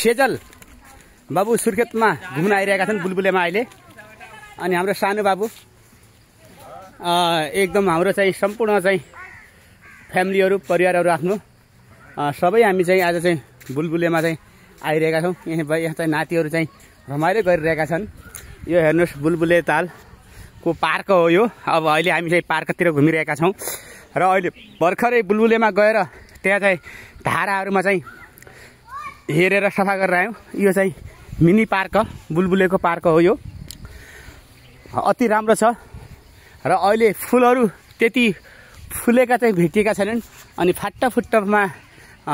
सेजल बाबु सुर्खेतमा घुम्न आइरहेका छन् बुलबुलेमा अहिले। अनि हाम्रो सानो बाबु एकदम हाम्रो चाहिँ सम्पूर्ण चाहिँ फ्यामिलीहरू परिवारहरू आफ्नो सबै हामी चाहिँ आज चाहिँ बुलबुलेमा चाहिँ आइरहेका छौँ। यहाँ चाहिँ नातिहरू चाहिँ रमाइलो गरिरहेका छन्। यो हेर्नुहोस् बुलबुले तालको पार्क हो यो। अब अहिले हामी चाहिँ पार्कतिर घुमिरहेका छौँ र अहिले भर्खरै बुलबुलेमा गएर त्यहाँ चाहिँ धाराहरूमा चाहिँ हेरेर सफा गरेर आयौँ। यो चाहिँ मिनी पार्क बुलबुलेको पार्क हो यो। अति राम्रो छ र अहिले फुलहरू त्यति फुलेका चाहिँ भेटिएका छैनन्। अनि फाटाफुट्टामा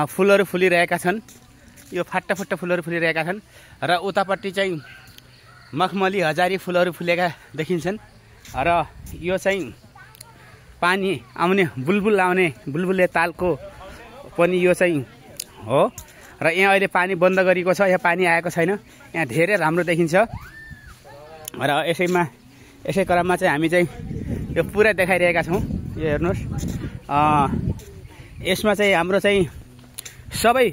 फुलहरू फुलिरहेका छन्। यो फाटाफुट्टा फुलहरू फुलिरहेका छन् र उतापट्टि चाहिँ मखमली हजारी फुलहरू फुलेका देखिन्छन्। र यो चाहिँ पानी आउने बुलबुल आउने बुलबुले तालको पनि यो चाहिँ हो। र यहाँ अहिले पानी बन्द गरेको छ, यहाँ पानी आएको छैन। यहाँ धेरै राम्रो देखिन्छ र यसै क्रममा चाहिँ हामी चाहिँ यो पुरा देखाइरहेका छौँ। यो हेर्नुहोस् यसमा चाहिँ हाम्रो चाहिँ सबै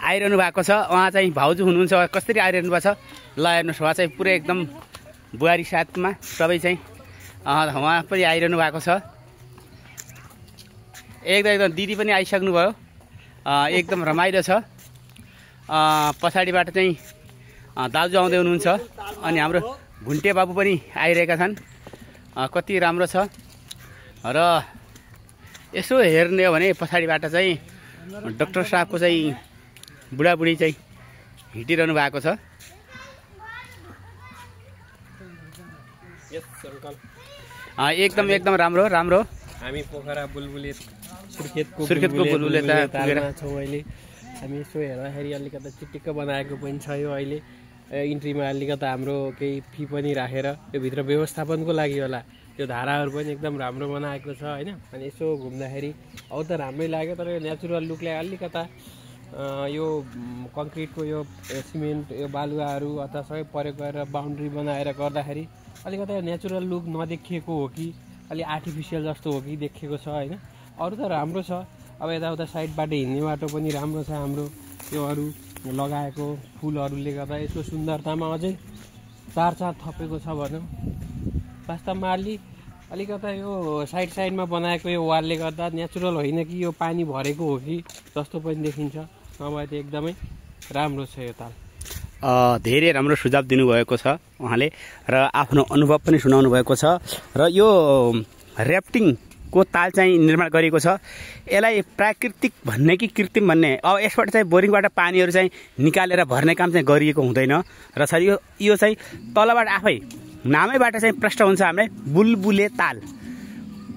आइरहनु भएको छ। उहाँ चाहिँ भाउजू हुनुहुन्छ, कसरी आइरहनु भएको छ ल हेर्नुहोस्। उहाँ चाहिँ पुरै एकदम बुहारी साथमा सबै चाहिँ उहाँ पनि आइरहनु भएको छ। एकदम दिदी पनि आइसक्नुभयो। एकदम रमाइलो छ। पछाडिबाट चाहिँ दाजु आउँदै हुनुहुन्छ अनि हाम्रो घुन्टे बाबु पनि आइरहेका छन्। कति राम्रो छ। र यसो हेर्ने हो भने पछाडिबाट चाहिँ डाक्टर साहबको चाहिँ बुढाबुढी चाहिँ हिँडिरहनु भएको छ। एकदम राम्रो राम्रो। हामी पोखरा बुलबुले सुर्खेतको बुलबुले तालमा छौँ अहिले। हामी यसो हेर्दाखेरि अलिकता चिटिक्क बनाएको पनि छ। यो अहिले इन्ट्रीमा अलिकता हाम्रो केही फी पनि राखेर यो भित्र व्यवस्थापनको लागि होला। यो धाराहरू पनि एकदम राम्रो बनाएको छ होइन। अनि यसो घुम्दाखेरि अब त राम्रै लाग्यो। तर यो नेचुरल लुकलाई अलिकता यो कङ्क्रिटको यो सिमेन्ट यो बालुवाहरू अथवा सबै प्रयोग गरेर बााउन्ड्री बनाएर गर्दाखेरि अलिकता यो नेचुरल लुक नदेखिएको हो कि अलि आर्टिफिसियल जस्तो हो कि देखिएको छ होइन। अरू त राम्रो छ। अब यताउता साइडबाट हिँड्ने बाटो पनि राम्रो छ। हाम्रो यो अरू लगाएको फुलहरूले गर्दा यसको सुन्दरतामा अझै चार थपेको छ भनौँ। वास्तवमा अलिकता यो साइडमा बनाएको यो वालले गर्दा नेचुरल होइन कि यो पानी भरेको हो कि जस्तो पनि देखिन्छ। नभए त एकदमै राम्रो छ यो ताल। धेरै राम्रो सुझाव दिनुभएको छ उहाँले र आफ्नो अनुभव पनि सुनाउनु भएको छ। र यो ऱ्याफ्टिङको ताल चाहिँ निर्माण गरिएको छ। यसलाई प्राकृतिक भन्ने कि कृत्रिम भन्ने, अब यसबाट चाहिँ बोरिङबाट पानीहरू चाहिँ निकालेर भर्ने काम चाहिँ गरिएको हुँदैन र यो चाहिँ तलबाट आफै नामैबाट चाहिँ प्रष्ट हुन्छ हामीलाई बुलबुले ताल।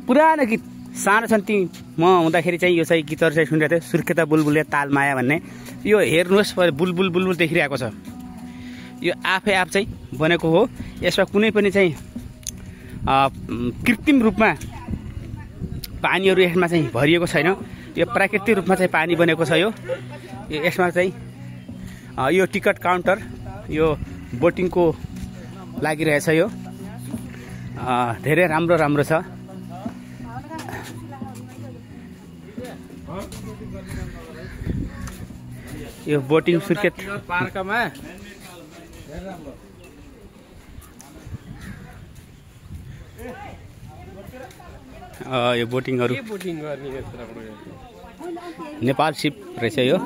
पुरानो गीत सानो छन् ती म हुँदाखेरि चाहिँ यो चाहिँ गीतहरू चाहिँ सुनिरहेको थिएँ, सुर्खेत बुलबुले ताल माया भन्ने। यो हेर्नुहोस् बुलबुल देखिरहेको छ। यो आफै आफ चाहिँ बनेको हो। यसमा कुनै पनि चाहिँ कृत्रिम रूपमा पानीहरू यसमा चाहिँ भरिएको छैन। यो प्राकृतिक रूपमा चाहिँ पानी बनेको छ। यसमा चाहिँ यो टिकट काउन्टर यो बोटिङको लागिरहेछ। यो धेरै राम्रो छ। यो बोटिङ सुर्खेत पार्कमा यो बोटिङहरू नेपाल सिप रहेछ यो।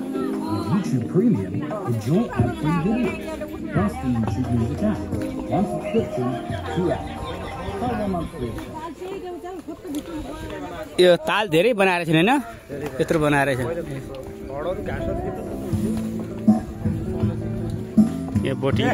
यो ताल धेरै बनाएर छैन होइन, त्यत्रो बनाएर छ। यो बोटिङ